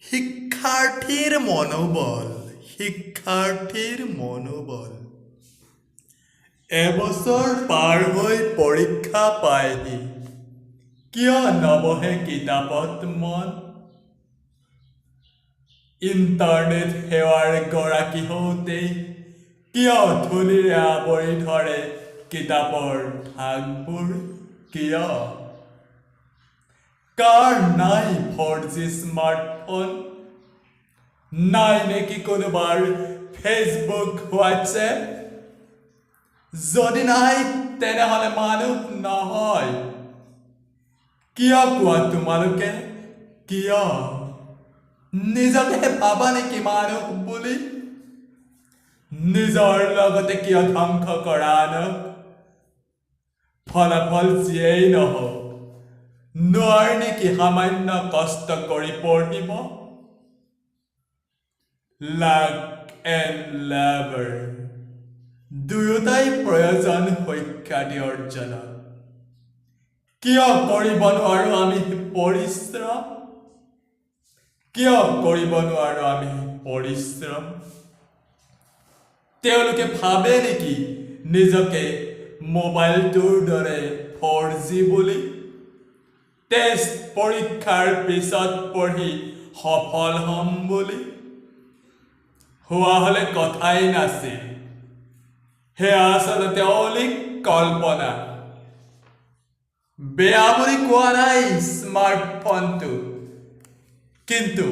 শিক্ষাৰ্থীৰ মনোবল, শিক্ষাৰ্থীৰ মনোবল। এবছৰ পাৰ হৈ পৰীক্ষা পায়হি, কিয় নবহে কিতাপত মন? ইণ্টাৰনেট সেৱাৰ গৰাকী হওঁতেই কিয় ধূলিৰে আৱৰি ধৰে কিতাপৰ থাকবোৰ, কিয়? কাৰ নাই 4G smartphone? নাই নেকি কোনোবাৰ ফেচবুক, হোৱাটছএপ? যদি নাই, তেনেহ'লে মানুহ নহয়। কিয় কোৱা তোমালোকে, কিয়? নিজকে ভাবা নেকি মানুহ বুলি? নিজৰ লগতে কিয় ধ্বংস কৰা আনক? ফলাফল যিয়েই নহওক, নোৱাৰি নেকি সামান্য কষ্ট কৰি পঢ়িব? লাক এণ্ড লেবাৰ দুয়োটাই প্ৰয়োজন সুখ্যাতি অৰ্জনত। কিয় কৰিব নোৱাৰো আমি পৰিশ্ৰম? কিয় কৰিব নোৱাৰো আমি পৰিশ্ৰম? তেওঁলোকে ভাবে নেকি নিজকে মোবাইলটোৰ দৰে 4G বুলি, টেষ্ট পৰীক্ষাৰ পিছত পঢ়ি সফল হ'ম বুলি? হোৱা হ'লে কথাই নাছিল। সেয়া আচলতে অলীক কল্পনা। বেয়া বুলি কোৱা নাই স্মাৰ্টফোনটো, কিন্তু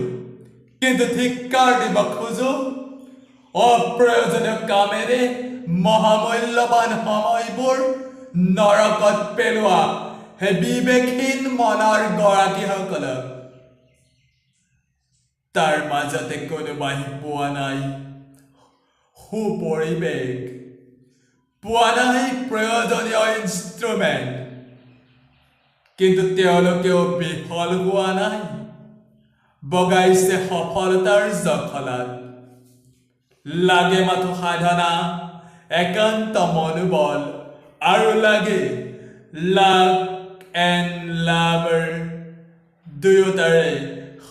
ধিক্কাৰ দিব খোজো অপ্ৰয়োজনীয় কামেৰে মহামূল্যৱান সময়বোৰ নৰকত পেলোৱা সেই বিবেকহীন মনৰ গৰাকীসকলক। তাৰ মাজতে কোনোবাই পোৱা নাই সুপৰিৱেশ, পোৱা নাই প্ৰয়োজনীয় ইনষ্ট্ৰুমেণ্ট, কিন্তু তেওঁলোকেও বিফল হোৱা নাই, বগাইছে সফলতাৰ জখলাত। লাগে মাথো সাধনা, একান্ত মনোবল আৰু লাগে লাক এণ্ড লেবাৰ দুয়োটাৰে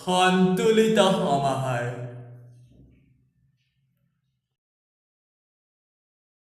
সন্তুলিত সমাহাৰ।